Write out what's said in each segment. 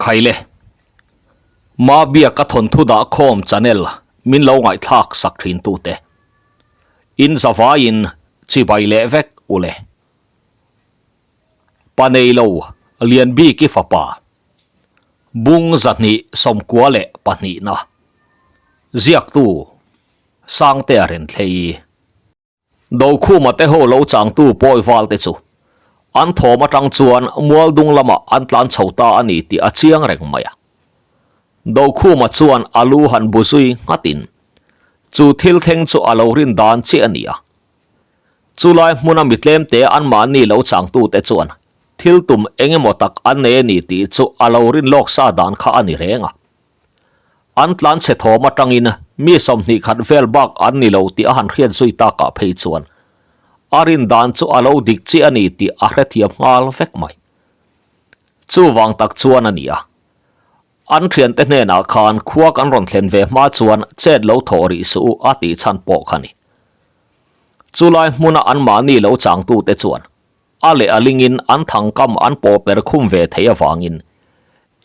Khaile. Mabiaka thawnthu dah khawm channel min lo ngaihthlak sak thin tute. In zavaiin chibai leh vek ule. Pa neilo Lianbiki fapa Bung 292 na Ziaktu Sangtea Renthlei. Dokhuma te ho lo changtu pawi val te chu an thawm atang chuan mualdung lamah an tlan chho ta a ni tih a chiang reng mai a. Dokhuma chuan a lu han bu zui nghatin chu thil thleng chu a lo rin dan chiah a ni a. Chulai hmuna mi tlemte anmahni lo changtute chuan thil tum eng emaw tak an nei a ni tih chu a lo rin lawk sa dan kha a ni reng a. An tlanchhe thawm atangin mi 20 khat vel bak an ni lo tih a han hriat zui takah phei chuan a rin dan chu a lo dik chiah a ni tih a hrethiam nghal vek mai. Chuvang tak chuan a ni a. An thiante hnenah khan khua kan rawn thlen ve hma chuan chet lo thawh rih suh u a tih chhan pawh kha ni. Chulai hmuna anmahni lo changtute chuan a leh a lingin an thangkam an pawh per khum ve thei avangin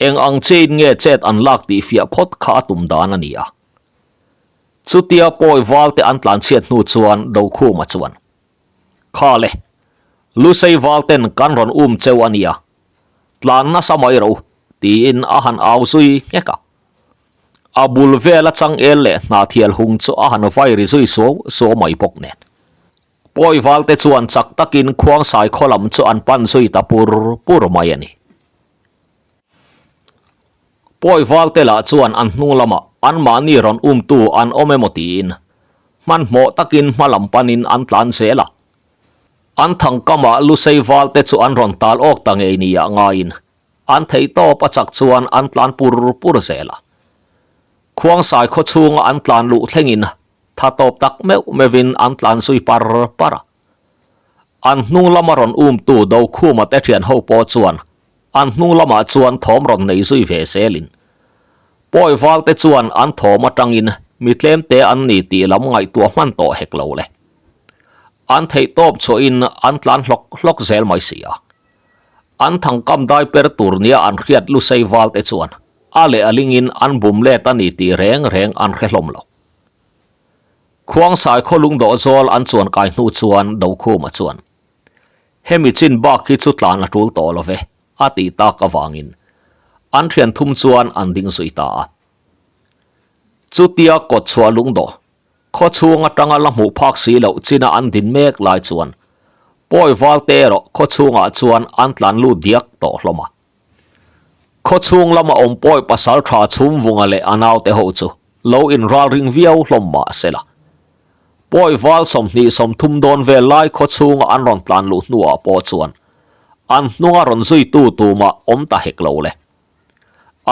eng ang chein nge chet an lak tih fiah phawt kha a tum dan a ni a. Chutia pawi valte an tlanchhiat hnu chuan Dokhuma chuan, Kha le, Lusei valten kan rawn um cheu a nia, tlan nasa mai ro tiin a han au zui nghek a. A bul vela changel leh hnahthial hung chu a han vai ri zui suau suau mai bawk nen. Pawi valte chuan chak takin khuangsai khaw lam chu an pan zui ta pur pur mai a ni. Pawi valte lah chuan an hnung lamah anmahni rawn umtu an awm emaw tiin hmanhmawh takin hma lam panin an tlan zel a. An thangkamah Lusei valte chu an rawn tal awk ta ngei nia ngaiin an theihtawp a chak chuan an tlan pur pur zel a. Khuangsai khaw chhunga an tlan luh thlengin tha tawp tak meuh meuhin an tlan zui par par a. An hnung lama rawn umtu Dokhuma te thian ho pawh chuan an hnung lamah chuan thawm rawn nei zui ve zelin Pawi valte chuan an thawm atangin mi tlemte an ni tih lam ngaihtuah hman tawh hek lo le. An theihtawp chhuahin an tlan hlawk hlawk zel mai si a. An thangkam dai per tur nia an hriat Lusei valte chuan a leh a lingin an bum let a ni tih reng reng an hre hlawm lo. Khuangsai khaw lungdawh zawl an chuan kai hnu chuan Dokhuma chuan, Hemi chin bak hi chu tlan a tul tawh lo ve, a tih tak avangin an thian thum chuan an ding zui ta a. Chutia kawt chhuah lungdawh khaw chhung atanga la hmuh phak si loh china an din mek lai chuan pawi valte erawh khaw chhungah chuan an tlan lut diak tawh hlawm a. Khaw chhung lama awm pawi pasal tha chhum vunga leh a naute ho chu lo inral ring viau hlawm mah se la. Pawi val 20 30 dawn vel lai khaw chhunga an rawn tlan luh hnuah pawh chuan an hnunga rawn zuitu tumah awm ta hek lo le.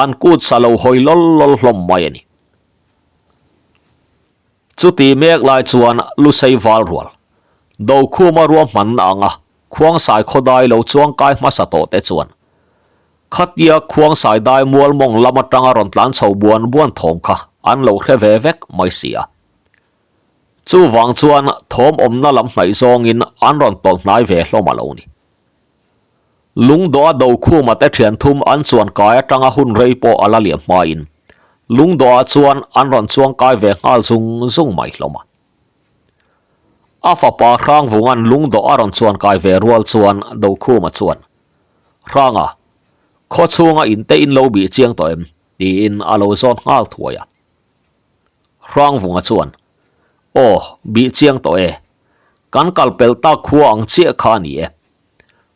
An kut sa lo hawi lawl lawl hlawm mai a ni. Chuti mek lai chuan Lusei val rual, Dokhuma ruahmanna anga Khuangsai khawdai lo chuangkai hmasa tawh te chuan khatia Khuangsai dai mual mawng lam atanga rawn tlan chho buan buan thawm kha an lo hre ve vek mai si a. Chuvang chuan thawm awmna lam hnaih zawngin an rawn tawlh hnai ve hlawm a lo ni. Lungdawh a Dokhuma te thian thum an chuan kai atanga hun rei pawh a la liam hmain Lungdawhah chuan an rawn chuangkai ve nghal zung zung mai hlawm a. A fapa Hrangvunga'n lungdawh a rawn chuan kai ve rual chuan Dokhuma chuan, Hranga, khaw chhunga in te in lo bih chiang tawh em? tiin a lo zawn nghal thuai a. Hrangvunga chuan, Aw, bih chiang tawh e. Kan kal pel tak khua ang chiah kha a ni e.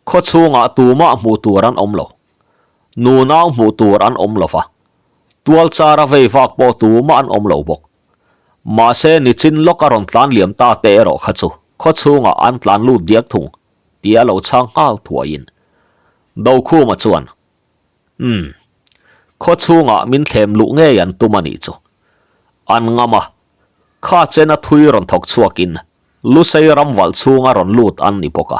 Khaw chhungah tumah hmuh tur an awm lo. Nunau hmuh tur an awm lo va. Tual chara vei vak pawh tumah an awm lo bawk. Mahse, nichin lawk a rawn tlan liam ta te erawh kha chu khaw chhungah an tlan lut diak thung tia lo chhang nghal thuaiin Dokhuma chuan, Umm, khaw chhungah min thlem luh ngei an tum a nih chu. An ngam a, kha chena thui rawn thawk chhuakin Lusei ram valh chhunga rawn lut an ni bawk a.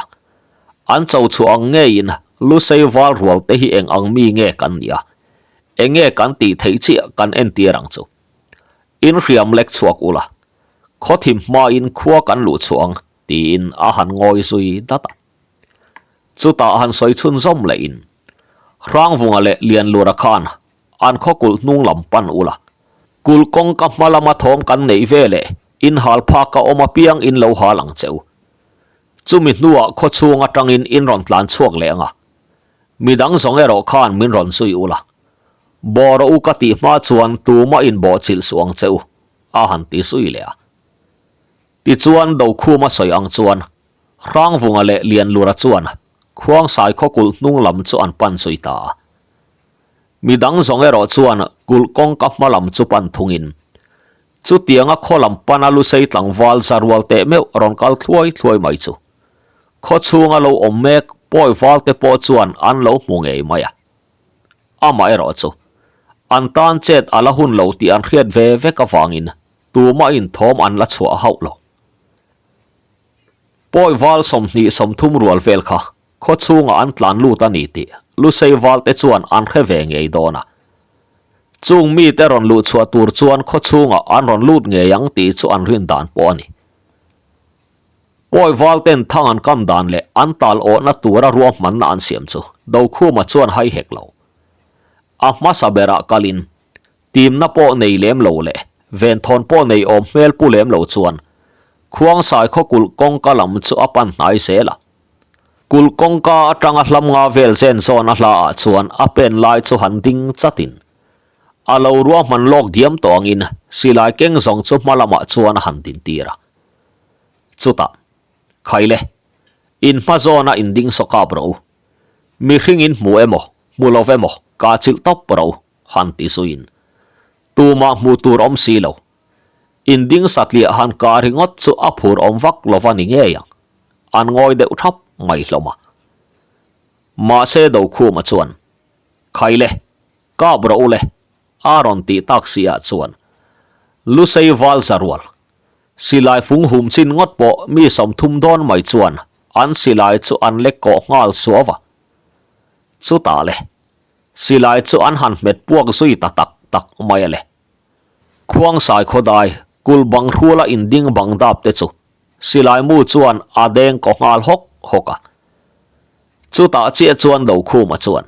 An cho chhuah ang ngeiin Lusei val rual te hi eng ang mi nge kan nia? Eng nge kan tih theih chiah kan entir ang chu? In hriam lek chhuak ula, khaw thim hmain khua kan luh chhuah ang tiin a han ngawi zui dat a. Chutah han sawi chhunzawm lehin. Hrangvunga leh Lianlura khan an khaw kulh hnung lam pan ula. Kulh kawngka hma lama thawm kan neih ve leh in hal phak a awm apiang in lo hal ang che u. Chumi hnuah khaw chhung atangin in rawn tlan chhuak leh ang a. Midang zawng erawh khan min rawn zui ula. Bawh rawh u ka tih hma chuan tumah in bawh chilh suh ang che u, a han ti zui leh a. Tichuan Dokhuma sawi ang chuan Hrangvunga leh Lianlura chuan Khuangsai khaw kulh hnung lam chu an pan zui ta a. Midang zawng erawh chuan kulh kawngka hma lam chu pan thungin chutianga khaw lam pana Lusei tlangval zarual teh meuh rawn kal thluai thluai mai chu khaw chhunga lo awm mek pawi val te pawh chuan an lo hmu ngei mai a. Amah erawh chu an tan chet a la hun lo tih an hriat ve vek avangin tumahin thawm an la chhuah hauh lo. Pawi val 20 30 rual vel kha khaw chhungah an tlan lut a ni tih Lusei valte chuan an hre ve ngei dawn a. Chung mite rawn luh chhuah tur chuan khaw chhungah an rawn lut ngei ang tih chu an rin dan pawh a ni. Pawi valten thang an kam dan leh an tal awhna tura ruahmanna an siam chu Dokhuma chuan hai hek lo. A hmasa berah kalin Timna pawh nei lem lo leh venthawn pawh nei awm hmel pu lem lo chuan Khuangsai khaw kulh kawngka lam chu a pan hnai zel a. Kulh kawngka atanga hlam nga vel zen zawn a hla ah chuan a pen lai chu han ding chatin a lo ruahman lawk diam tawh angin silai keng zawng chu hma lamah chuan a han din tir a. Chutah, Khaile, in hma zawna in ding saw kap rawh u. Mihring in hmu emaw, hmu lo emaw, kah chilh tawp rawh u. han ti zuiin tumah hmuh tur awm si lo. In ding satliah han kah ringawt chu a phur awm vak lo va ni ngei ang. An ngawi deuh thap mai hlawm a. Mahse Dokhuma chuan, Khaile, kap rawh u le, a rawn tih tak si ah chuan Lusei val zarual, silai fung hum chin ngawt pawh mi 30 dawn mai chuan an silai chu an lek kawh nghal suau va. Chutah le, Silai chu an han hmet puak zui ta tak tak mai a le. Khuangsai khawdai, kul bang hruala inding bang dap te chu silai mu chuan a deng kaw nghal hawk hawk a. Chutah chiah chuan Dokhuma chuan,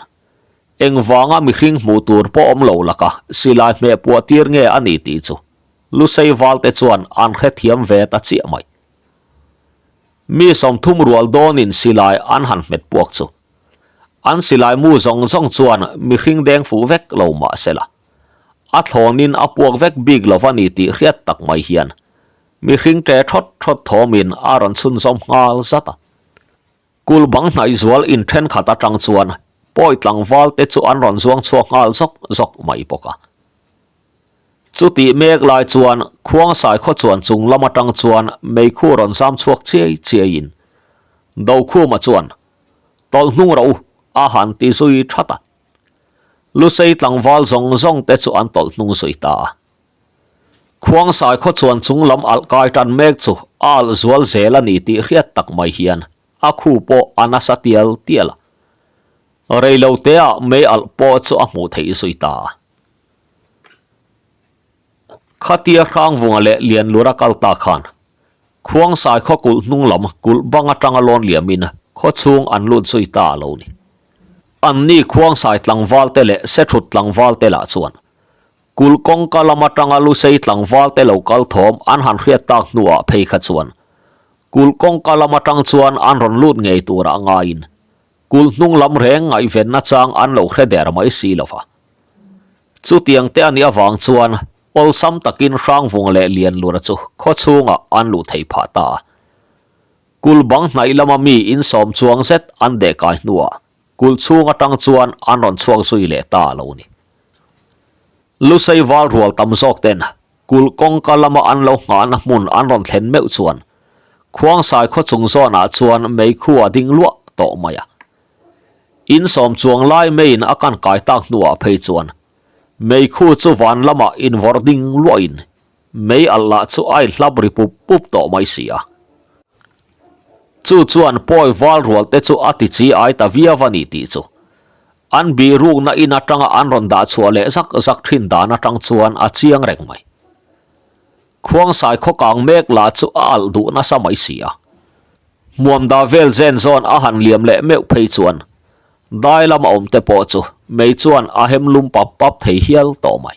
Engvanga mihring hmuh tur pawh awm lo laka silai hmeh puah tir nge a ni tih chu Lusei valte chuan an hrethiam ve ta chiah mai. Mi 30 rual dawnin silai an han hmet puak chu An silai mu zawng zawng chuan mihring deng fuh vek lo mah se la, a thlawnin a puak vek bik lo va ni tih hriat tak mai hian mihring ṭe ṭhawt ṭhawt thawmin a rawn chhunzawm nghal zat a. Kul bang hnaih zual in ṭhenkhat aṭang chuan pawi tlangval te chu an rawn zuang chhuak nghal zawk zawk mai bawk a. Chutih mek lai chuan Khuangsai khaw chuan chung lam aṭang chuan meikhu rawn zam chhuak chiai chiaiin Dokhuma chuan Tawlh hnung rawh u, a han ti zui that a. Lusei tlangval zawng zawng te chu an tawlh hnung zui ta a. Khuangsai khaw chuan chung lam alh kai tan mek chu a alh zual zel a ni tih hriat tak mai hian a khu pawh a nasa tial tial a. Reilo teah mei alh pawh chu a hmuh theih zui ta a. Khatia Hrangvunga leh Lianlura kal ta khan Khuangsai khaw kulh hnung lam kulh bang atanga lawn liamin khaw chhung an lut zui ta a lo ni. Anni Khuangsai tlangval te leh Sethut tlangval te lah chuan kulh kawngka lam atanga Lusei tlangval te lo kal thawm an han hriat tak hnuah phei kha chuan kulh kawngka lam atang chuan an rawn lut ngei turah ngaiin kulh hnung lam reng ngaihvenna chang an lo hre der mai si lo va. Chutiang te a nih avang chuan awlsam takin Hrangvunga leh Lianlura chu khaw chhungah an luh theih phah ta a. Kul bang hnaih lama mi insawm chuang zet an deh kai hnuah kul chhung atang chuan an rawn chhuak zui leh ta a lo ni. Lusei val rual tam zawk ten kul kawngka lama an lo nghahna hmun an rawn thlen meuh chuan Khuangsai khaw chung zawnah chuan meikhu a ding luah tawh mai a. Insawm chuang lai meiin a kan kai tak hnuah phei chuan meikhu chu van lamah invawrh ding luahin mei alh lah chu a inhlap ri pup pup tawh mai si a. Chu chuan pawi val rual te chu a ti chi ai ta viau a ni tih chu an bih rukna in atanga an rawn dah chhuah leh zak zak thin dan atang chuan a chiang reng mai. Khuangsai khaw kang mek lah chu a alh duh nasa mai si a. Hmuam dah vel zen zawn a han liam leh meuh phei chuan. Dai lama awm te pawh chu mei chuan a hem lum pap pap thei hial tawh mai.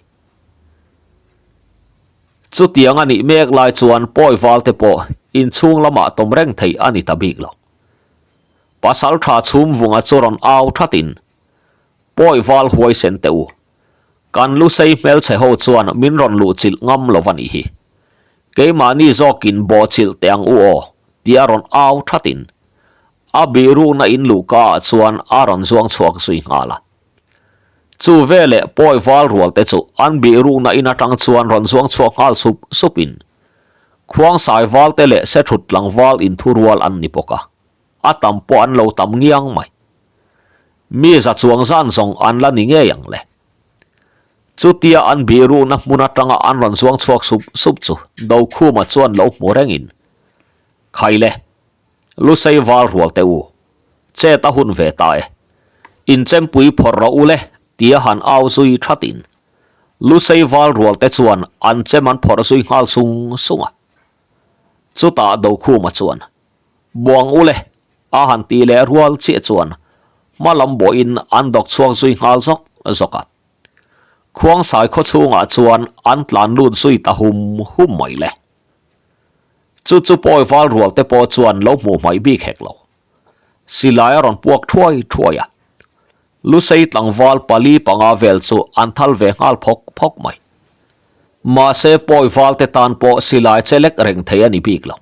Chutiang a nih mek lai chuan pawi val te pawh inchhung lamah tawm reng thei a ni ta bik lo. Pasal tha chhum vunga chu rawn au thatin, Pawi val huaisen teh u, kan lusei hmelchhe ho chuan min rawn luh chilh ngam lo va nih hi. Keimahni zawkin bawh chilh teh ang u aw, tia rawn au thatin, a bihrukna in luhka ah chuan a rawn zuang chhuak zui nghal a. Chu veleh pawi val rual te chu an bihrukna in atang chuan rawn zuang chhuak nghal sup sup in, Khuangsai val te leh Sethut tlangval inthurual an ni bawk a, a tam pawh an lo tam ngiang mai. Mi za chuang zan zawng an la ni ngei ang le. Chutia an bihrukna hmun atanga an rawn zuang chhuak sup sup chu Dokhuma chuan lo hmu rengin, Khaile, Lusei val rual teh u, chet a hun ve ta e. Inchempui phawrh rawh u le, tia han au zui thatin Lusei val rual te chuan an chem an phawrh zui nghal sung sung a. Chutah Dokhuma chuan, Buang u le, a han ti leh rual chiah chuan hma lam bawhin an dawk chhuak zui nghal zawk zawk a. Khuangsai khaw chhungah chuan an tlan lut zui ta hum hum mai le. Chu chu pawi val rual te pawh chuan lo hmuh hmaih bik hek lo. Silai a rawn puak thuai thuai a. Lusei tlangval pali panga vel chu an thal ve nghal phawk phawk mai. Mahse pawi val te tan pawh silai che lek reng thei a ni bik lo.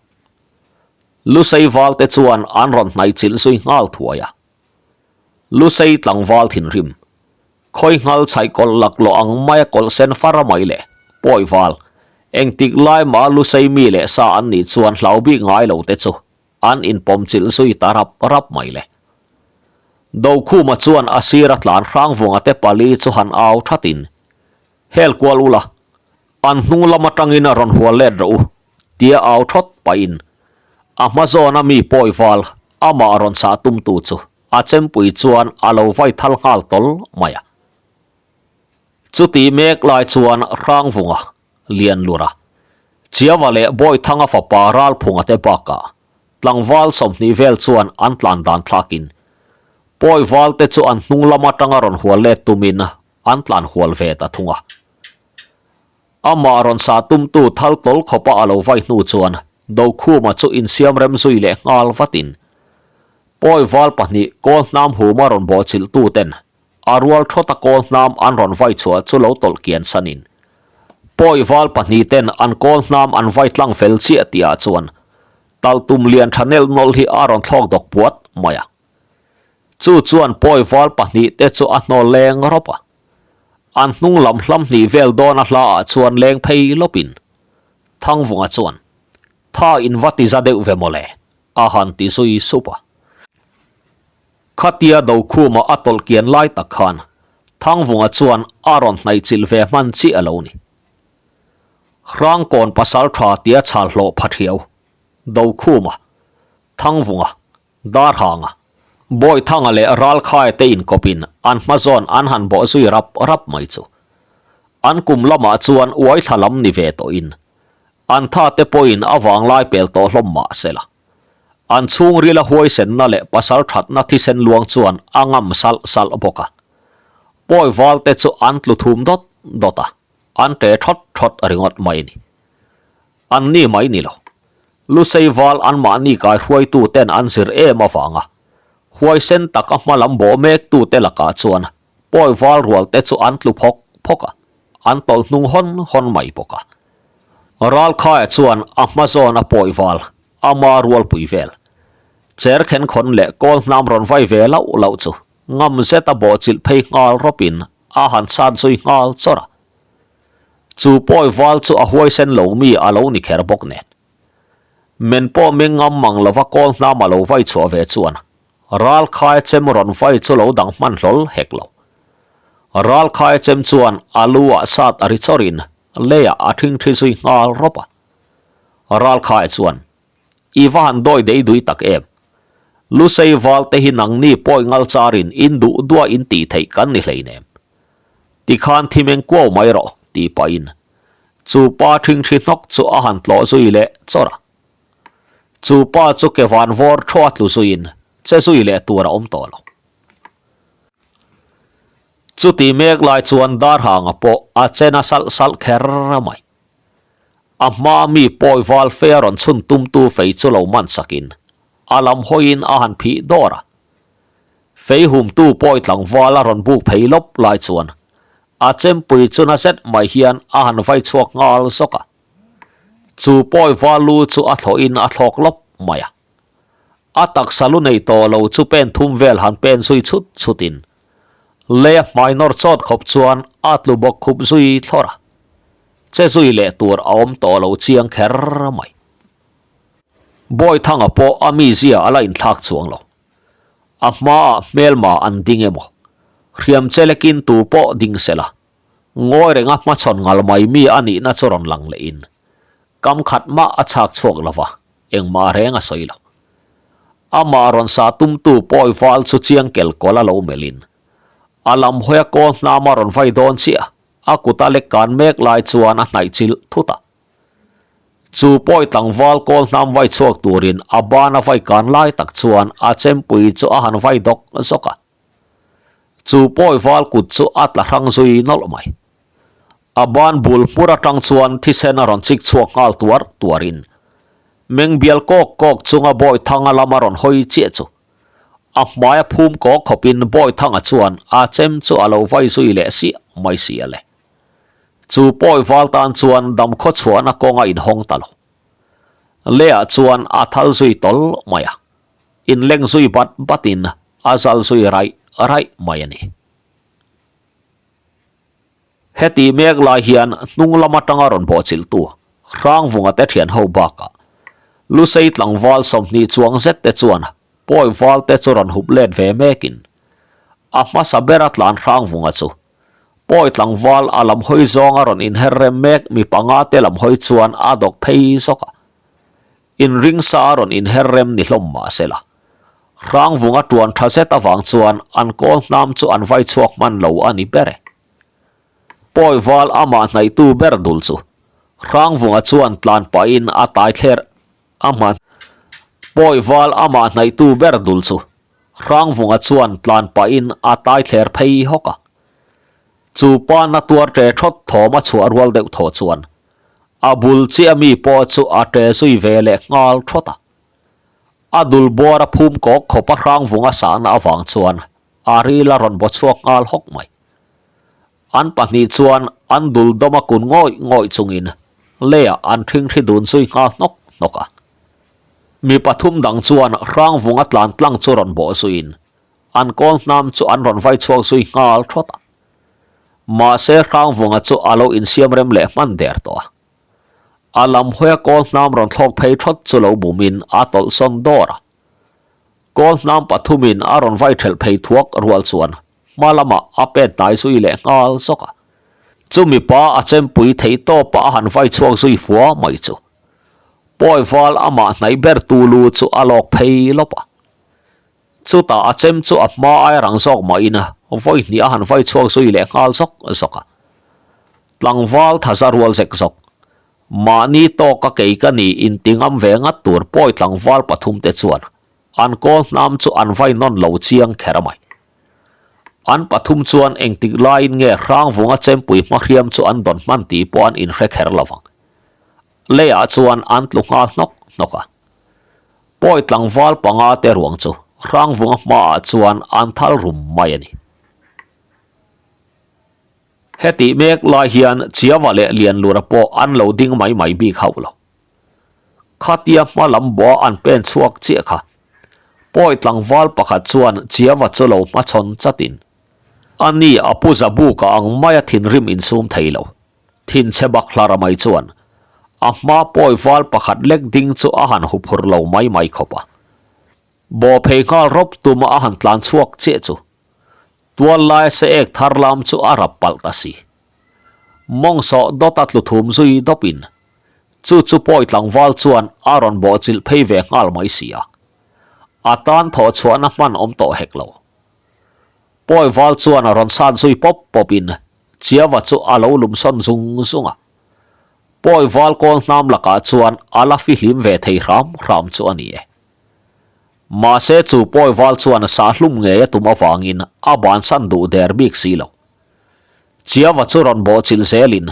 Lusei val te chuan an rawn hnaih chilh zui nghal thuai a. Lusei tlangval thinrim Khawi nghal chhaih kawlh laklawh ang maia kawlh sen far mai le, pawi val. Engtik lai mah Lusei mi leh sa an nih chuan hlau bik ngai lo te chu an inpawm chilh zui ta rap rap mai le. Dokhuma chuan a sira tlan Hrangvunga te pali chu han au thatin, Hel kual ula, an hnung lam atangin a rawn hual let rawh u, tia au thawt pahin a hma zawna mi pawi val amah rawn sah tumtu chu A chempui chuan a lo vai thal nghal tawl mai a. Chuti mek lai chuan Hrangvunga, Lianlura, Chiava leh Bawithanga fapa Ralphunga te bakah tlangval 20 vel chuan an tlan dan thlakin Pawi val te chu an hnung lam atanga rawn hual let tumin an tlan hual ve ta thung a. Amah rawn sa tumtu thal tawl khawpa a lo vai hnu chuan Dokhuma chu insiam rem zui leh nghal vatin Pawi val pahnih kawl hnam huma rawn bawhchilh tuten a rual thawta kawl hnam an rawn vai chhuah chu lo tawlh kian sanin Pawi val pahnih ten an kawl hnam an vai tlang fel chiah tihah chuan talhtum lian tha nelh nawlh hi a rawn thlawk dawk puat mai a. Chu chuan pawi val pahnih te chu a hnawl leng rawp a. An hnung lam hlam hnih vel dawn a hla ah chuan leng phei lawpin Thangvunga chuan Tha in va ti za deuh ve mawle a han ti zui sup a. Khatia Dokhuma a tawlh kian lai tak khan Thangvunga chuan a rawn hnaih chilh ve hman chiah a lo ni. Hrangkawn pasal tha tia chhal hlawh pha thiau Dokhuma, Thangvunga, Darhanga, Bawithanga leh Ralkhaia te inkawpin an hma zawn an han bawh zui rap rap mai chu. An kum lamah chuan uaithla lam ni ve tawhin an tha te pawhin a vanglai pel tawh hlawm mah sela. An chhungrila huaisenna leh pasal thatna thisen luang chuan a ngam salh salh bawk a. Pawi val te chu an tlu thum dawt dawt a, an ṭe thawt thawt ringawt mai a ni. An ni mai ni lo. Lusei val anmahni kaihruaitu ten an zir em avanga huaisen taka hma lam bawh mek tute lakah chuan pawi val rual te chu an tlu phawk phawk a, an tawlh hnung hawn hawn mai bawk a. Ralkhaia chuan a hma zawn a pawi val, ama rualpui vel, cher khen khawn leh kawl hnam rawn vai ve lauh lauh chu ngam zeta bawhchilh phei nghal rawpin a han sat zui nghal chawrh a. Chu pawi val chu a huaisen lo mi a lo ni kher bawk nen. Men pawh meng ngam mang lova kawl hnam a lo vai chhuah ve chuan ral khai chem rawn vai chu lo dang hman hlawl hek lo. Ral khai chem chuan a lu ah sat a ri chawrin leiah a thingthi zui nghal rawp a. Ral khai chuan, I va han dawi dei dui tak em? Lusei val te hi nangni pawi ngal charin in duh duah in tih theih kan ni hleinem. Tikhan thi meng kuau mai rawh, tih pahin chu pa thingthi hnawk chu a han tlawh zui leh chawrh a. Chu pa chu ke van vawr thaw a tlu zuiin che zui leh tur a awm tawh lo. Chuti mek lai chuan Darhanga pawh a che na salh salh kher mai. A hmaa mi pawi val fe a rawn chhun tumtu fei chu lo man sakin a lam hawiin a han phih dawr a. Fei humtu pawi tlangval a rawn buk phei lawp lai chuan a chempui chu na zet mai hian a han vai chhuak nghal zawk a. Chu pawi val lu chu a thlawhin a thlawk lawp mai a. A taksa lu nei tawh lo chu pen thum vel han pen zui chhut chhutin lei a hmai nawr chawt khawp chuan a tlu bawk khup zui thlawr a. Che zui leh tur a awm tawh lo chiang kher mai. Bawithanga pawh a mizia a la inthlak chuang lo. A hmaah hmelma an ding emaw, hriam che lekin tu pawh ding se la, ngawi renga hmachhawn ngal mai mi a nihna chu rawn lang lehin kam khat mah a chhak chhuak lo va, engmah reng a sawi lo. Amah rawn sa tumtu pawi val chu chiang kel kawl a lo melhin a lam hawia kawl hnam a rawn vai dawn chiah a kut a lek kan mek lai chuan a hnaih chilh thut a. Chu pawi tlangval kawl hnam vai chhuak turin a ban a vai kan lai tak chuan a chempui chu a han vai dawk zawk a. Chu pawi val kut chu a tla hrang zui nawlh mai. A ban bul hmur atang chuan thisen a rawn chik chhuak nghal tuar tuarin meng bial kawk kawk chunga Bawithanga lam a rawn hawi chiah chu a hmai a phum kawk khawpin Bawithanga chuan a chem chu a lo vai zui leh siah mai si a le. Chu pawi val tan chuan dam khaw chhuahna kawng a inhawng ta lo. Lehah chuan a thal zui tawl mai a, inleng zui bat batin a zal zui raih raih mai a ni. Heti mek lai hian hnung lam atanga rawn bawhchilhtu Hrangvunga te thian ho bakah Lusei tlangval 20 chuang zet te chuan pawi val te chu rawn hup let ve mekin a hmasa bera tlan Hrangvunga chu Pawi tlangval a lam hawi zawng a rawn inher rem mek mi panga te lam hawi chuan a dawk phei zawk a. Inring sa a rawn inher rem ni hlawm mah se la. Hrangvunga tuan tha zet avang chuan an kawl hnam chu an vai chhuak hman lo a ni ber e. Pawi val amah hnaihtu ber dul chu Hrangvunga chuan tlan pahin a tai thler a hman. Pawi val amah hnaihtu ber dul chu Hrangvunga chuan tlan pahin a tai thler phei hawk a. Chu pa na tuar ṭe ṭhawt thawm a chhuah rual deuh thaw chuan a bul chiah mi pawh chu a ṭe zui ve leh nghal ṭhawt a. A dul buar a phum kawk khawp a Hrangvunga sahna avang chuan a ril a rawn baw chhuak nghal hawk mai. An pahnih chuan an dul dawm a kun ngawih ngawih chungin leiah an ṭhingṭhi dun zui nghal hnawk hnawk a. Mi pathum dang chuan Hrangvunga tlan tlang chu rawn bawh zuiin an kawl hnam chu an rawn vai chhuak zui nghal thawt a. Mahse Hrangvunga chu a lo insiam rem leh hman der tawh a. A lam hawia kawl hnam rawn thlawk phei thawt chu lo bumin a tawlh sawn dawr a. Kawl hnam pathumin a rawn vai thelh phei thuak rual chuan hma lamah a pen hnai zui leh nghal zawk a. Chumi pa a chempui theih tawpah a han vai chhuak zui fua mai chu. Pawi val amah hnaih ber tu lu chu a lawk phei lawp a. Chutah a chem chu a hma aia rang zawk mahin vawi hnih a han vai chhuak zui leh nghal zawk zawk a. Tlangval thaza rual zek zawk. Mahni tawka kei ka ni inti ngam ve ngat tur pawi tlangval pathum te chuan an kawl hnam chu an vai nawn lo chiang kher mai. An pathum chuan engtik laiin nge Hrangvunga chempui hmahriam chu an dawn hman tih pawh an inhre kher lo vang. Leiah chuan an tlu nghal hnawk hnawk a. Pawi tlangval panga te ruang chu Hrangvunga hmaah chuan an thal rum mai a ni. Hetih mek lai hian Chiava leh Lianlura pawh an lo ding mai mai bik hauh lo. Khatia hma lam bawh an pen chhuak chiah kha. Pawi tlangval pakhat chuan Chiava chu lo hmachhawn chatin, A ni a pu Zabuka ang maia thinrim insum thei lo. Thinchhe bak hlar mai chuan a hma pawi val pakhat lek ding chu a han huphur lo mai mai khawp a. Bawh phei nghal rawp tuma a han tlan chhuak chiah chu tual laia se ek thar lam chu a rap palh ta si. Mawng sawh dawt a tlu thum zui dawpin chu chu pawi tlangval chuan a rawn bawh chilh phei ve nghal mai si a. A tan thawh chhuahna hman awm tawh hek lo. Pawi val chuan a rawn sat zui pawp pawpin Chiava chu a lo lum sawn zung zung a. Pawi val kawl hnam lakah chuan a la fihlim ve thei hram hram chu a ni e. Mahse chu pawi val chuan sah hlum ngei a tum avangin a bansan duh der bik si lo. Chiava chu rawn bawhchilh zelin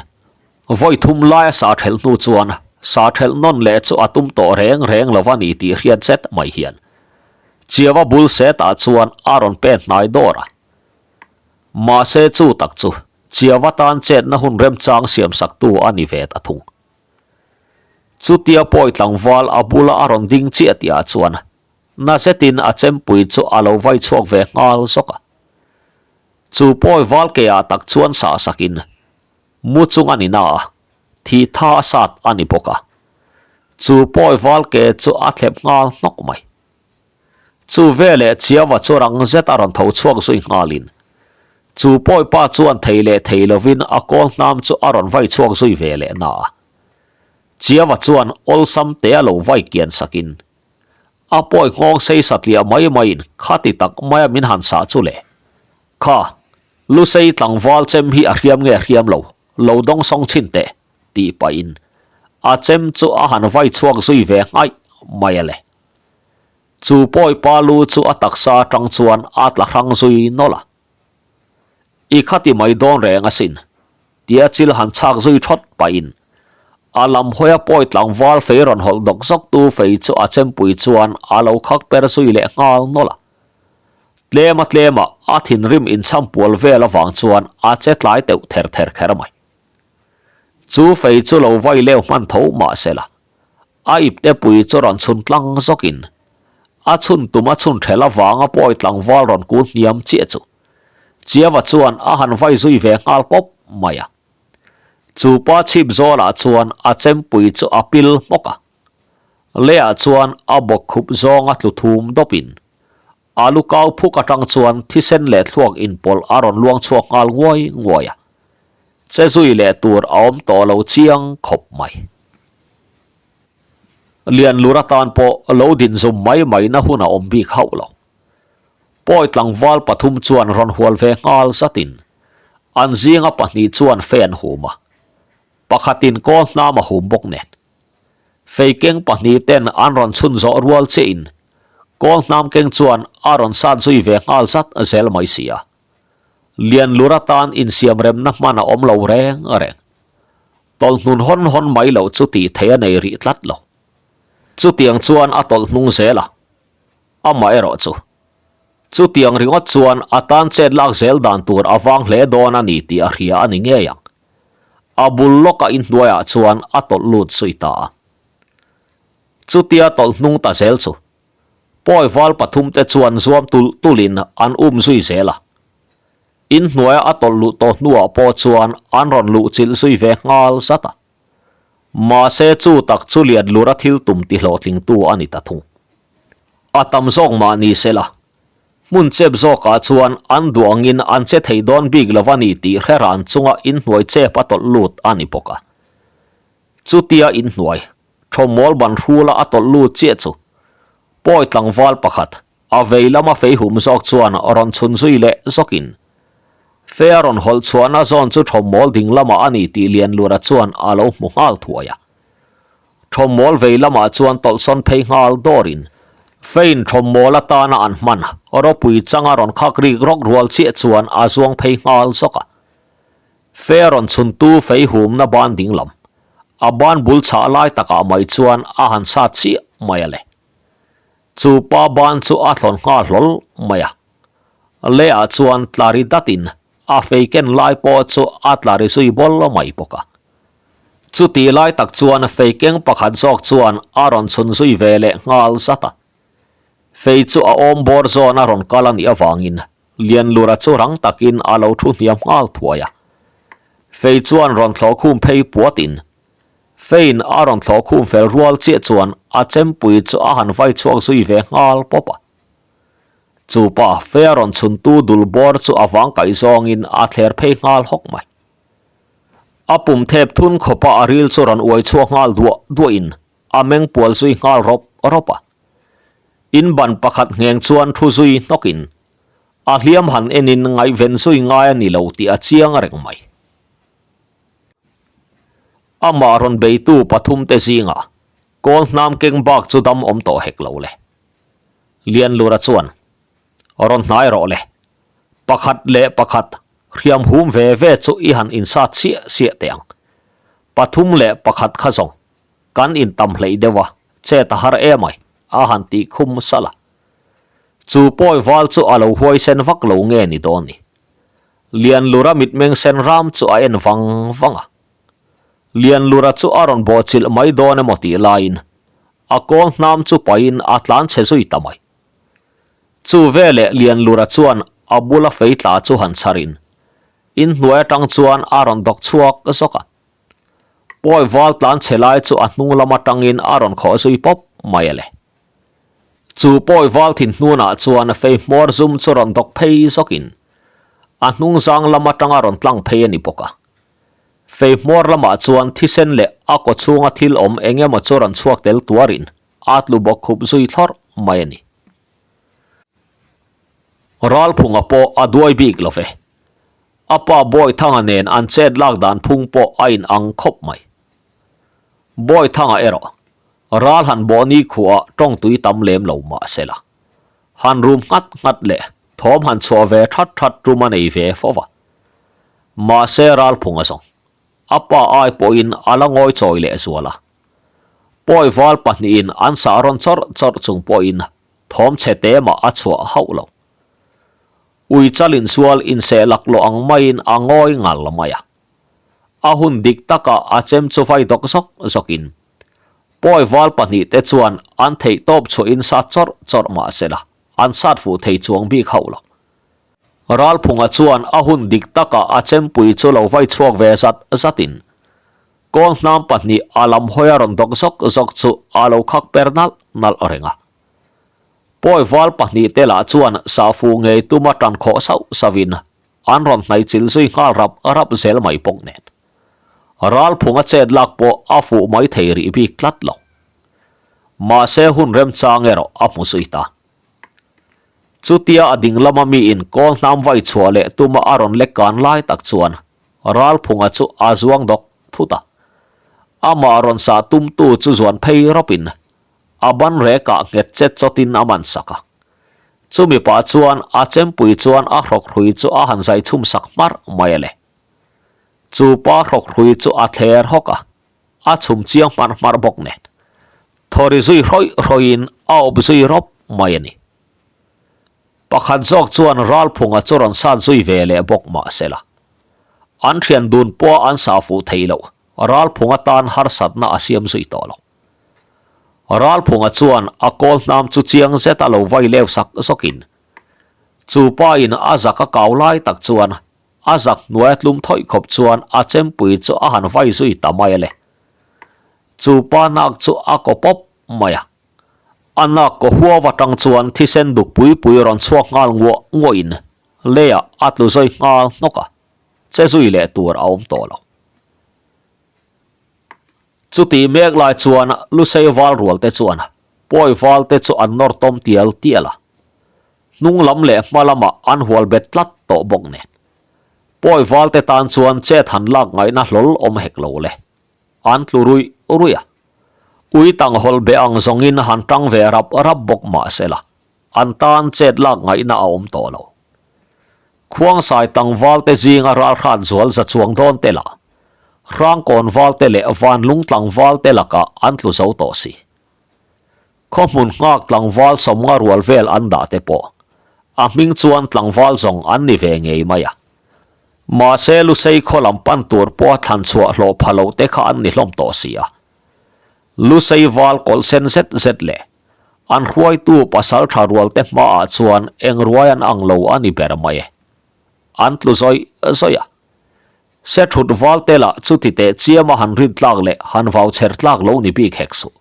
vawi thum laia sa thelh hnu chuan sa thelh nawn leh chu a tum tawh reng reng lo a ni tih hriat zet mai hian Chiava bul setah chuan a rawn pen hnai dawr a. Mahse chu tak chu Chiava tan chetna hun remchang siamsaktu a ni ve ta thung. Chutia pawi tlangval a bula a rawn ding chiah tihah chuan na zetin a chempui chu a lo vai chhuak ve nghal zawk a. Chu pawi val keah tak chuan sah sakin mu chung a ni na a, thih tha a sat a ni bawk a. Chu pawi val ke chu a thlep nghal hnawk mai. Chu veleh Chiava chu rang zet a rawn tho chhuak zui nghalin chu pawipa chuan thei leh thei lovin a kawl hnam chu a rawn vai chhuak zui ve leh na a. Chiava chuan awlsam te a lo vai kian sakin a pawi nghawng sei satliah mai maiin khati tak maia min han sah chu le. Kha, Lusei tlangval chem hi a hriam nge hriam lo, lo dawng sawng chhin teh, tih pahin a chem chu a han vai chhuak zui ve nghaih mai a le. Chu pawi pa lu chu a taksa atang chuan a tla hrang zui nawlh a. I khati mai dawn reng asin, tia chil han chhak zui thawt pahin a lam hawia pawi tlangval fei rawn hawlh dawk zawk tu fei chu a chempui chuan a lo khak per zui leh nghal nawlh a. Tlema tlema a thinrim inchham pual vel avang chuan a che tlai teuh ther ther kher mai. Chu fei chu lo vai leu hman tho mahsela A ipte pui chu rawn chhun tlang zawkin a chhun tum a chhun ṭhel avanga pawi tlangval rawn kun hniam chiah chu Chiava chuan a han vai zui ve nghal pawp mai a. Chu pa chhip zawlah chuan a chempui chu a pil hmawk a, leiah chuan a bawk khup zawnga tlu thum dawpin a lu kau phuk atang chuan thisen leh thluak inpawlh a rawn luang chhuak nghal nguai nguai a. Che zui leh tur a awm tawh lo chiang khawp mai. Lian lur atan pawh lo din zum mai mai na hun a awm bik hauh lo. Pawi tlangval pathum chuan rawn hual ve nghal zatin an zinga pahnih chuan fei an hum a, pakhatin kawl hnam a hum bawk nen. Fei keng pahnih ten an rawn chhun zawh rual chiahin kawl hnam keng chuan a rawn sat zui ve nghal zat zel mai si a. Lian lur atan insiamremna hman a awm lo reng reng. Tawlhnun hawn hawn mai loh chu tih theih a nei rih tlat lo. Chutiang chuan a tawlh hnung zel a, amaherawh chu chutiang ringawt chuan a tan chet lak zel dan tur a vang hle dawn a ni tih a hria a ni ngei ang. A bul lawka inhnuaiah chuan a tawlh lut zui ta a. Chutia tawlh hnung ta zel chu Pawi val pathumte chuan zuam tulh tulhin an um zui zel a. Inhnuaia a tawlh luh tawh hnuah pawh chuan an rawn luh chilh zui ve nghal zat a. Mahse chu tak chu Lianlura thil tum ti hlawhtlingtu a ni ta thung. A tam zawk mah ni se la, hmun chep zawkah chuan an duh angin an che thei dawn bik lo a ni tih hre ran chunga inhnuai chep a tawlh lut a ni bawk a. Chutia inhnuai Thawmmawl ban hrula a tawlh lut chiah chu pawi tlangval pakhat a vei lama fei hum zawk chuan rawn chhun zui leh zawkin fe a rawn hawlh chhuahna zawn chu thawmmawl ding lamah a ni tih Lianlura chuan a lo hmu nghal thuai a. Thawmmawl vei lamah chuan tawlhsawn phei nghal dawrin fein thawmmawl atana an hman ropui changa rawn khak rik rawk rual chiah chuan a zuang phei nghal zawk a. Fe a rawn chhuntu fei humna ban ding lam, a ban bul chhah lai takah mai chuan a han sat chiah mai a le. Chu pa ban chu a thlawn nghal hlawl mai a. Lehah chuan tla ri datin a fei ken lai pawh chu a tla ri zui bawl mai bawk a. Chutih lai tak chuan fei keng pakhat zawk chuan a rawn chhun zui ve leh nghal zat a. Fei chu a awm bawr zawn a rawn kal a nih avangin Lianlura chu rang takin a lo thu hniam nghal thuai a. Fei chuan rawn thlawh khum phei puatin, Feiin a rawn thlawh khum fel rual chiah chuan a chempui chu a han vai chhuak zui ve nghal pawp a. Chu pa fei a rawn chhuntu dul bawr chu a vang kaih zawngin a thler phei nghal hawk mai. A pum thep thun khawpa a ril chu rawn uai chhuak nghal duah duahin a meng pual zui nghal rawp rawp a. In ban pakhat ngheng chuan thu zui hnawkin a hliam han enin ngaihven zui ngai a ni lo tih a chiang reng mai. Amah rawn beitu pathumte zingah kawl hnam keng bak chu dam awm tawh hek lo le. Lianlura chuan, Rawn hnai rawh le. Pakhat leh pakhat. Hriam hum ve ve chu i han insat siah siah teh ang. Pathum leh pakhat kha zawng kan intam hleih deuh a, chet a har emai, a han tih khum salh a. Chu pawi val chu a lo huaisen vak lo nge ni dawn ni. Lianlura mitmeng sen ram chu a en vang vang a. Lianlura chu a rawn bawhchilh mai dawn emaw tih laiin a kawl hnam chu pahin a tlan chhe zui ta mai. Chu veleh Lianlura chuan a bula fei tla chu han chharin inhnuai atang chuan a rawn dawk chhuak zawk a. Pawi val tlan chhe lai chu a hnung lam atangin a rawn khawh zui pawp mai a le. Chu pawi val thin hnunah chuan fei hmawr zum chu rawn dawk phei zawkin a hnung zang lam atanga rawn tlang phei a ni bawk a. Fei hmawr lamah chuan thisen leh a kaw chhunga thil awm eng emaw chu rawn chhuak tel tuarin a tlu bawk khup zui thlawrh mai a ni. Ralphunga pawh a duai bik lo ve. A pa Bawithanga nen an chet lak dan phung pawh a in ang khawp mai. Bawithanga erawh ral han bawh ni khuah tawng tui tam lem lo mah se la, han rum nghat nghat leh thawm han chhuah ve that that tum a nei ve fo va. Mahse Ralphunga zawng a pa ai pawhin a la ngawi chawi leh zual a. Pawi val pahnihin an sah rawn chawrh chawrh chung pawhin thawm chhe te mah a chhuah hauh lo. Ui chal insual inseh laklawh ang maiin a ngawi ngal mai a. A hun dik takah a chem chu vai dawk zawk zawkin pawi val pahnihte chuan an theih tawp chhuahin sat chawrh chawrh mah sela an sat fuh thei chuang bik hauh lo. Ralphunga chuan a hun dik takah a chempui chu lo vai chhuak ve zat zatin kawl hnam pahnih a lam hawi a rawn dawk zawk zawk chu a lo khak per nalh nalh reng a. Pawi val pahnihte lah chuan sahfu ngei tuma tan khawh sauh sauhin an rawn hnaih chilh zui nghal rap rap zel mai bawk nen. Ralphunga chet lak pawh a fuh mai thei rih bik tlat lo. Mahse hun remchang erawh a hmu zui ta. Chutia a ding lama miin kawl hnam vai chhuah leh tuma a rawn lek kan lai tak chuan Ralphunga chu a zuang dawk thut a. Amah rawn sah tumtu chu zuan phei rawpin A ban rekah nghet chet chawtin a man sak a. Chumi pah chuan a chempui chuan a hrawkhrui chu a han zai chhum sak hmarh mai a le. Chu pa hrawkhrui chu a thler hawk a, a chhum chiang hmarh hmarh bawk nen. Thawri zui hrawih hrawihin a awp zui rawp mai a ni. Pakhat zawk chuan Ralphunga chu rawn sat zui ve leh bawk mah sela. An thian dun pawh an sah fuh theih loh, Ralphunga tan harsatna a siam zui tawh lo. Ralphunga chuan a kawl hnam chu chiang zet a lo vai leu sak zawkin chu pa in a zak a kau lai tak chuan a zak hnuai a tlum thawih khawp chuan a chempui chu a han vai zui ta mai a le. Chu pa nak chu a kaw pawp mai a. A nak kaw huau atang chuan thisen duk pui pui rawn chhuak nghal nguah nguah in leiah a tlu zui nghal hnawk a, che zui leh tur a awm tawh lo. Chutih mek lai chuan Lusei val rual te chuan pawi val te chu an nawr tawm tial tial a, hnung lam leh hma lamah an hual bet tlat tawh bawk nen. Pawi val te tan chuan chet han lak ngaihna hlawl awm hek lo le. An tlu ruih ruih a. Ui tang hawlh be ang zawngin han tang ve rap rap bawk mah sela, an tan chet lak ngaihna a awm tawh lo. Khuangsai tlangval te zinga ralhrat zual za chuang dawn te lah, Hrangkawn val te leh Vanlung tlangval te lakah an tlu zo tawh si. Khawhmun nghak tlangval sawmnga rual vel an dah te pawh a hming chuan tlangval zawng an ni ve ngei mai a. Mahse Lusei khaw lam pan tur pawha thlan chhuah hlawh pha lo te kha an ni hlawm tawh si a. Lusei val kawlh sen zet zet leh An hruaitu pasal tha rualte hmaah chuan eng ruai an ang lo a ni ber mai e. An tlu zawih zawih a. Se thut valte lah chuti teh chiama han rin tlak leh han vau chher tlak lo ni bik hek suh.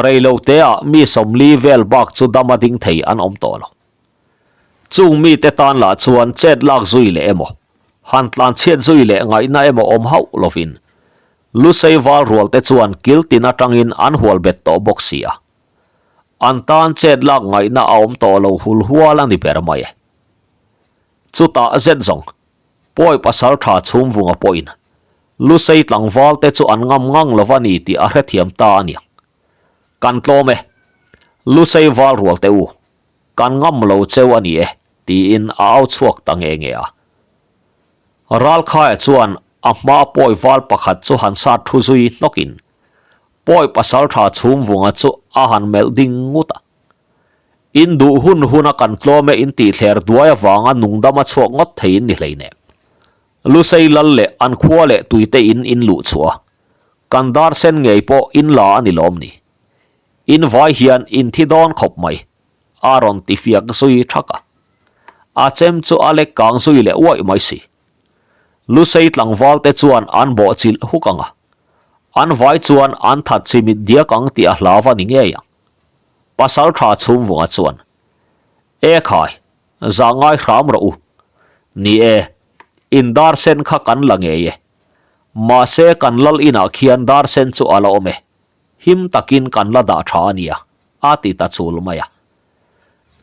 Rei lo teah mi sawmli vel bak chu dam a ding thei an awm tawh lo. Chung mite tan lah chuan chet lak zui leh emaw, han tlan chhiat zui leh ngaihna emaw awm hauh lovin Lusei val rualte chuan kil tin atangin an hual bet tawh bawk si a. An tan chet lak ngaihna a awm tawh lo hul hual a ni ber mai e. Chutah zet zawng, pawi pasal tha chhumvunga pawhin Lusei tlangvalte chu an ngam ngang lo va ni tih a hrethiam ta a niang. Kan tlawm e, Lusei val rualte u, kan ngam lo cheu a ni e, tiin a au chhuak ta nge nge a. Ralkhaia chuan a hma pawi val pakhat chu han sat thu zui hnawkin pawi pasaltha chhumvunga chu a han melh ding ngut a. In duh hun huna kan tlawm e in tih thler duai avanga nungdama chhuak ngawt thei in ni hleinem. Lusei lal leh an khua leh tuite in in luh chhuah a, kan dar sen ngei pawh in la a ni lawm ni. In vai hian in thi dawn khawp mai, a rawn ti fiak zui thak a. A chem chu a lek kang zui leh uaih mai si. Lusei tlangval te chuan an bawh chilh huk ang a, an vai chuan an that chimit diak ang tih a hlau a ni ngei ang. Pasal tha chhumvunga chuan, E khai, zah ngai hram rawh u. Ni e, in dar sen kha kan la ngei e. Mahse kan lal inah khian dar sen chu a la awm e. Him takin kan la dah tha a nia, a ti ta chul mai a.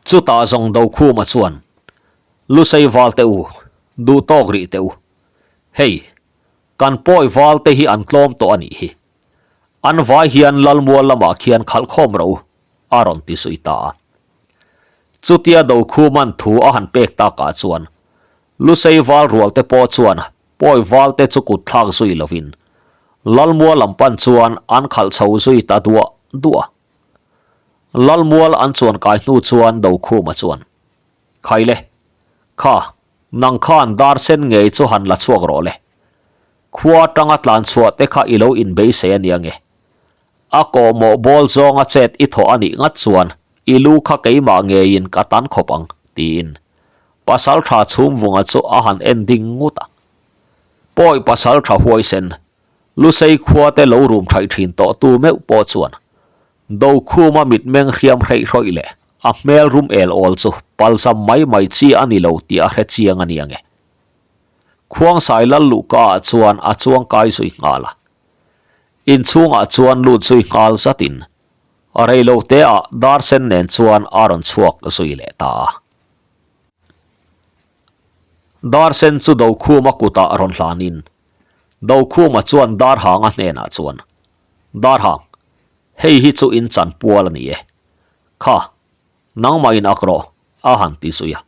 Chutah zawng Dokhuma chuan, Lusei val teh u, duh tawk rih teh u. Hei, kan pawi val te hi an tlawm tawh a nih hi. An vai hian Lalmual lamah khian khalh khawm rawh u, a rawn ti zui ta a. Chutia Dokhuman thu a han pek takah chuan Lusei val rual te pawh chuan pawi val te chu kut thlak zui lovin Lalmual lam pan chuan an khalh chho zui ta duah duah a. Lalmual an chuan kai hnu chuan Dokhuma chuan, Khaile, kha, nang khan dar sen ngei chu han la chhuak rawh le. Khua atanga tlan chhuah te kha i lo inbeisei a nia nge? A kawhmawh bawl zawnga chet i thawh a nih ngat chuan i lu kha keimah ngeiin ka tan khawp ang, tiin Pasaltha Chhumvunga chu a han en ding ngut a. Pawi Pasaltha huaisen, Lusei khua te lo rum thaih thin tawh tu meuh pawh chuan Dokhuma mitmeng hriam hreih hrawih leh a hmel rum el awl chu palzam mai mai chi a ni lo tih a hre chiang a nia nge. Khuangsai lal luhka ah chuan a chuang kai zui nghal a. Inchhungah chuan lut zui nghal zatin reilo te ah dar sen nen chuan a rawn chhuak zui leh ta a. Dar sen chu Dokhuma kutah rawn hlanin Dokhuma chuan Darhanga hnenah chuan, Darhang, hei hi chu in chanpual a ni e. Kha, nangmah in ak rawh, a han ti zui a.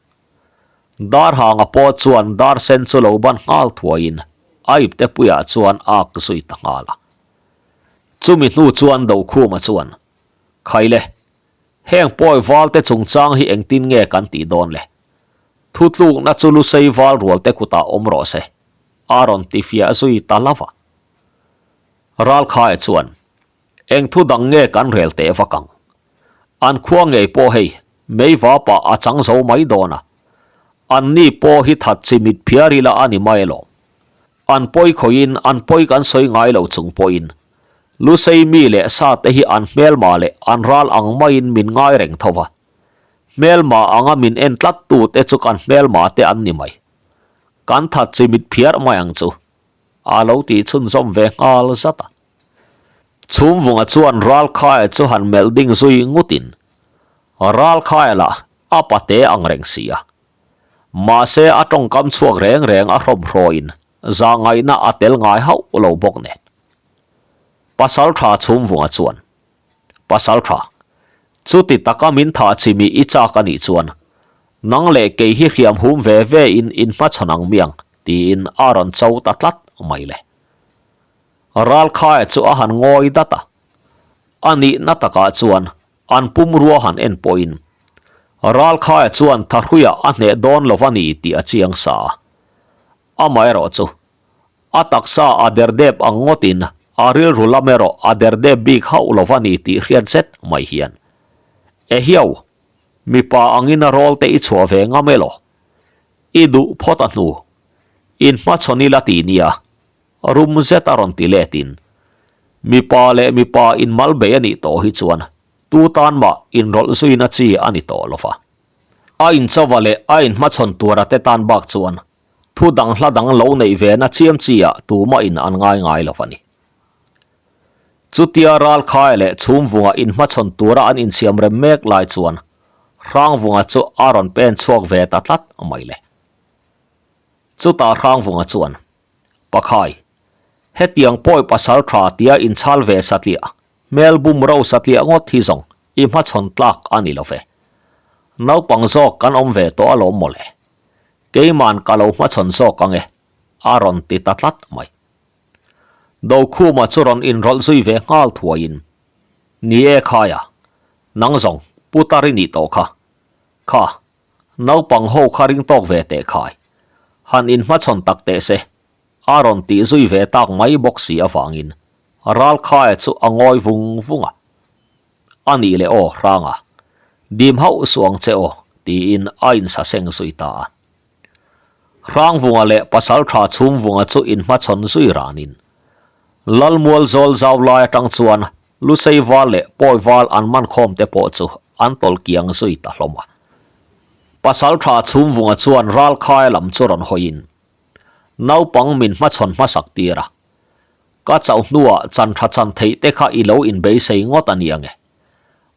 Darhanga pawh chuan dar sen chu lo ban nghal thuaiin a ipte puiah chuan a ak zui ta nghal a. Chumi hnu chuan Dokhuma chuan, Khaile, heng pawi valte chungchang hi engtin nge kan tih dawn le? Thutlukna chu Lusei val rualte kutah awm rawh se, a rawn ti fiah zui ta lo va. Ralkhaia chuan, Eng thu dang nge kan rel teh vak ang? An khua ngei pawh hei, meiva pah a chang zo mai dawn a. An ni pawh hi that chi mit phiar ila a ni mai alawm. An pawi khawiin an pawi kan sawi ngai lo chung pawhin Lusei mi leh sa te hi an hmelma leh an ral ang maiin min ngai reng tho va. Hmelma anga min en tlat tu te chu kan hmelma te an ni mai. Kan that chi mit phiar mai ang chu. A lo tih chhunzawm ve nghal zat a. Chhumvunga chuan Ralkhaia chu han melh ding zui ngutin, Ralkhaia lah a pate ang reng si a. Mahse a tawngkam chhuak reng reng a hrawmhrawin zahngaihna a tel ngai hauh lo bawk nen. Pasaltha Chhumvunga chuan, Pasaltha, chuti taka min thah chimi i chak a nih chuan nang leh kei hi hriam hum ve ve in inhmachhawn ang miang tiin a rawn cho ta tlat mai le. Ralkhaia chu a han ngawi dat a, a nihna takah chuan an pumrua han en pawhin Ralkhaia chuan Thahruia a hneh dawn lo va ni tih a chiang sa a. Amaherawh chu a taksa a derdep ang ngawtin a rilru lam erawh a derdep bik hauh lo va ni tih hriat zet mai hian Ehiau, mipa angin a rawl te i chhuah ve ngam elaw? I duh phawt a hnu, inhmachhawn ila ti nia. Rum zet a rawn ti let in, mipa leh mipa inmal bei a nih tawh hi chuan tu tan mah inrawlh zuina chi a ni tawh lo va. A inchauva leh a inhmachhawn tura te tan bak chuan thu dang hla dang lo neih ve na chiam chi ah tumah in an ngai ngai lo va ni. Chutia Ralkhaia leh Chhumvunga inhmachhawn tura an insiam rem mek lai chuan Hrangvunga chu a rawn pen chhuak ve ta tlat mai le. Chutah Hrangvunga chuan Pakhai, hetiang pawi pasal tha tia inchhal ve satliah, hmel bum ro satliah ngawt hi zawng i hmachhawn tlak a ni lo ve. Naupang zawk kan awm ve tawh alawm mawle. Keiman ka lo hmachhawn zawk ang e. a rawn ti ta tlat mai. Dokhuma chu rawn inrawlh zui ve nghal thuaiin, Ni e khaia, nang zawng putar i nih tawh kha. Kha, naupang ho kha ring tawk ve teh khai. Han inhmachhawn tak teh se, a rawn tih zui ve tak mai bawk si avangin Ralkhaia chu a ngawi vung vung a. A nih leh aw Hranga, dim hauh suh ang che aw, tiin a insaseng zui ta a. Hrangvunga leh Pasaltha Chhumvunga chu inhmachhawn zui ranin Lalmual zawl zau lai atang chuan Lusei val leh Pawi val an man khawm te pawh chu an tawlh kiang zui ta hlawm a. Pasaltha Chhumvunga chuan Ralkhaia lam chu rawn hawiin naupang min hmachhawn hmasak tir a, ka chauh hnuah chan tha chan theih te kha i lo inbeisei ngawt a nia nge.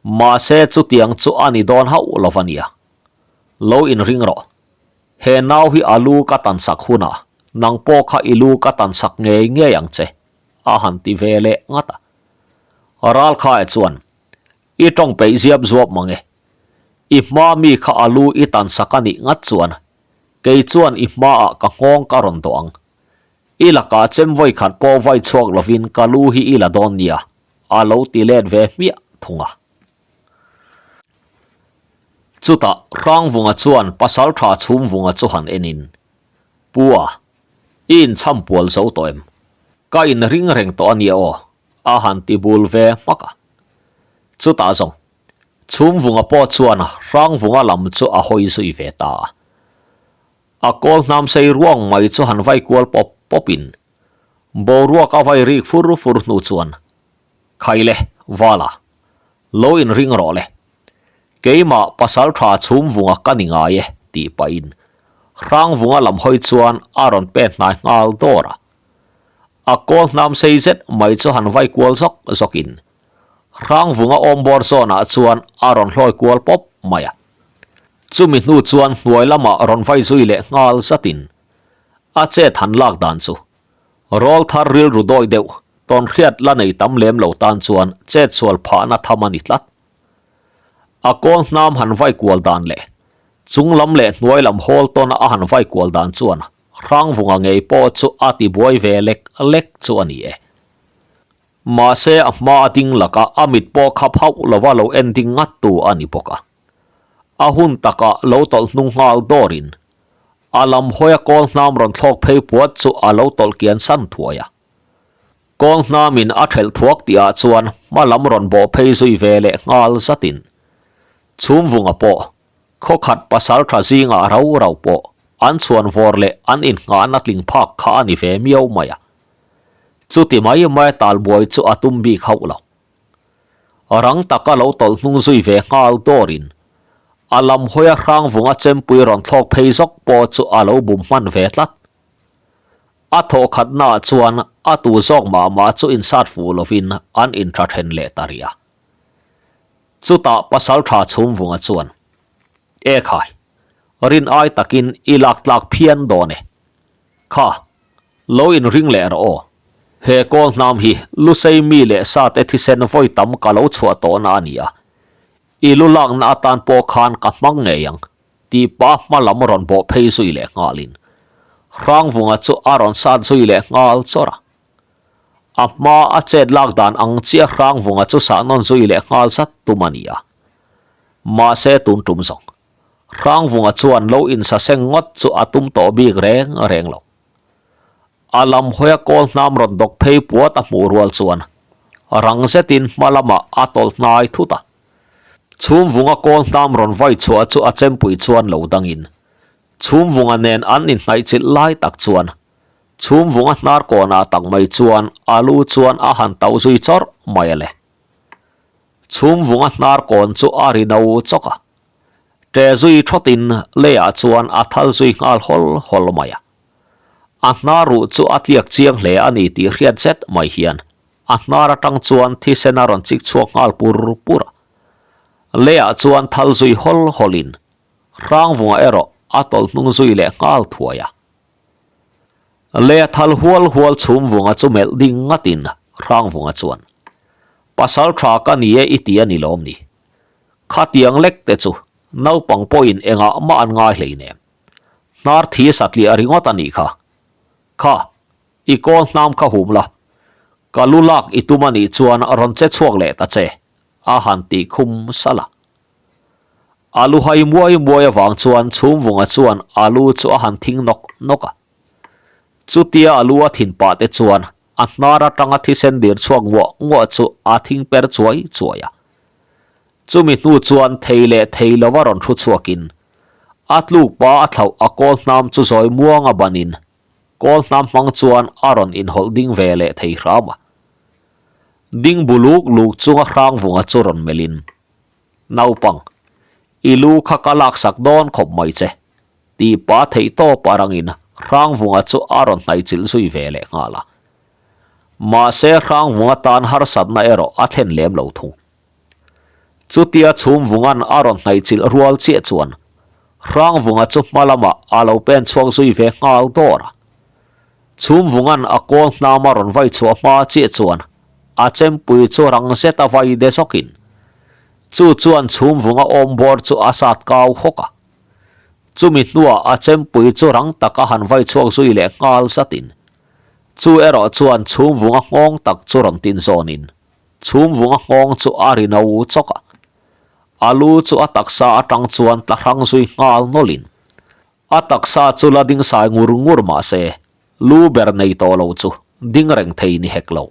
Mahse chutiang chu a ni dawn hauh lo va nia. Lo inring rawh. He nau hi a lu ka tan sak hunah nang pawh kha i lu ka tan sak ngei ngei ang che, a han ti ve leh ngat a. Ralkhaia chuan, I tawng peih ziap zuap mang e. I hma mi kha a lu i tan sak a nih ngat chuan kei chuan i hmaah ka nghawng ka rawn dawh ang. I lakah chem vawi khat pawh vai chhuak lovin ka lu hi i la dawn nia, a lo ti let ve hmiah thung a. Chutah Hrangvunga chuan Pasaltha Chhumvunga chu han enin, Pu a, i inchham pual zo tawh em? Ka inring reng tawh a nia aw, a han ti bul ve hmak a. Chutah zawng, Chhumvunga pawh chuan Hrangvunga lam chu a hawi zui ve ta a. A kawl hnam sei ruang mai chu han vai kual pawp pawpin, boruak a vai rik fur fur hnu chuan, Khaile, Vala, lo inring rawh le. Keimah pasal tha chhumvunga ka ni ngai e, tih pahin Hrangvunga lam hawi chuan a rawn pet hnai nghal dawr a. A kawl hnam sei zet mai chu han vai kual zawk zawkin Hrangvunga awmbawr zawnah chuan a rawn hlawi kual pawp mai a. Chumi hnu chuan hnuai lamah rawn vai zui leh nghal zatin a chet han lak dan chu Rawl thar rilru dawi deuh, tawnhriat la nei tam lem lo tan chuan chet sual phahna tham a ni tlat. A kawl hnam han vai kual dan leh chung lam leh hnuai lam hawl tawna a han vai kual dan chuan Hrangvunga ngei pawh chu a ti buai ve lek lek chu a ni e. Mahse a hma a ding lakah a mit pawh khap hauh lova lo en ding ngat tu a ni bawk a. A hun takah lo tawlh hnung nghal dawrin A lam hawia kawl hnam rawn thlawk phei puat chu a lo tawlh kian san thuai a. Kawl hnamin a thelh thuak tihah chuan hma lam rawn bawh phei zui ve leh nghal zatin Chhumvunga pawh khawkhat pasal tha zingah rau rau pawh an chhuan vawr leh an innghahna tling phak kha a ni ve miau mai a. Chuti mai mai talbuai chu a tum bik hauh lo. Rang taka lo tawlh hnung zui ve nghal dawrin a lam hawia Hrangvunga chempui rawn thlawk phei zawk pawh chu a lo bum hman ve tlat. A thawh khatnaah chuan a tu zawk mah mah chu insat fuh lovin an intha then leh ta rih a. Chutah Pasaltha Chhumvunga chuan, E khai, rin ai takin i lak tlak phian dawn e. Kha, Lo inring leh rawh aw. He kawl hnam hi Lusei mi leh sa te thisen vawi tam ka lo chhuah tawhna a ni a, i lu lakna atan pawh khan ka hmang ngei ang, tih pa hma lam rawn bawh phei zui leh nghalin Hrangvunga chu a rawn sat zui leh nghal chawrh a. A hma a chet lak dan ang chiah Hrangvunga chu sah nawn zui leh nghal zat tum a ni a. Mahse tun tum zawng. Hrangvunga chuan lo insaseng ngawt chu a tum tawh bik reng reng lo. A lam hawia kawl hnam rawn dawk phei puat a hmuh rual chuan rang zetin hma lamah a tawlh hnai thut a. Chhumvunga kawl hnam rawn vai chhuah chu a chempui chuan lo dangin Chhumvunga nen an inhnaihchilh lai tak chuan Chhumvunga hnar kawnah tak mai chuan a lu chuan a han tauh zui chawrh mai a le. Chhumvunga hnar kawn chu a ri no chawk a. Ṭe zui thawtin leiah chuan a thal zui nghal hawl hawl mai a. A hnar ruh chu a tliak chiang hle a ni tih hriat zet mai hian a hnar atang chuan thisen a rawn chik chhuak nghal pur pur a. Leiah chuan thal zui hawl hawlin Hrangvunga erawh a tawlh hnung zui leh nghal thuai a. Leia thal hual hual Chhumvunga chu melh ding ngatin Hrangvunga chuan, Pasal tha ka ni e i ti a ni lawm ni? Khatiang lek te chu naupang pawhin engah mah an ngai hleinem. Hnar thi satliah ringawt a nih kha. Kha, i kawl hnam kha hum la, ka lu lak i tum a nih chuan rawn che chhuak leh ta che, a han tih khum salh a. A lu hai muai muai avang chuan Chhumvunga chuan a lu chu a han thing nawk nawk a. Chutia a lu a thin pah te chuan a hnar atanga thisen dir chhuak nguah nguah chu a thing per chuai chuai a. Chumi hnu chuan thei leh thei lova rawn thu chhuakin a tluk pa a thlauh a kawl hnam chu zawi muanga banin kawl hnam hmang chuan a rawn inhawlh ding ve leh thei hram a. Ding bu luk luk chunga Hrangvunga chu rawn melhin, Naupang, i lu kha ka laksak dawn khawp mai che, tih pa theih tawp a rangin Hrangvunga chu a rawn hnaihchilh zui ve leh nghal a. Mahse Hrangvunga tan harsatna erawh a thlen lem lo thung. Chutia Chhumvunga'n a rawn hnaihchilh rual chiah chuan Hrangvunga chu hma lamah a lo pen chhuak zui ve nghal dawr a. Chhumvunga'n a kawl hnam a rawn vai chhuah hma chiah chuan a chempui chu rang zet a vai de zawkin chu chuan Chhumvunga awm bawr chu a sat kau hawk a. Chumi hnuah a chempui chu rang taka han vai chhuak zui leh nghal zatin chu erawh chuan Chhumvunga nghawng tak chu rawn tin zawnin Chhumvunga nghawng chu a ri no chawk a, a lu chu a taksa atang chuan tla hrang zui nghal nawlhin a taksa chu la ding sai ngur ngur mah se lu ber nei tawh lo chu ding reng thei ni hek lo.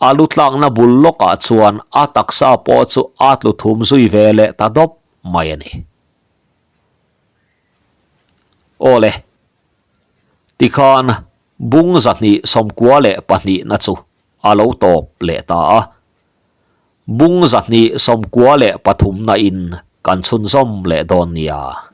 A lu tlakna bul lawkah chuan a taksa pawh chu a tlu thum zui ve leh ta dawp mai a ni. Awle, tikhan bung 292 na chu a lo tawp leh ta a. Bung 293 na in kan chhunzawm leh dawn nia.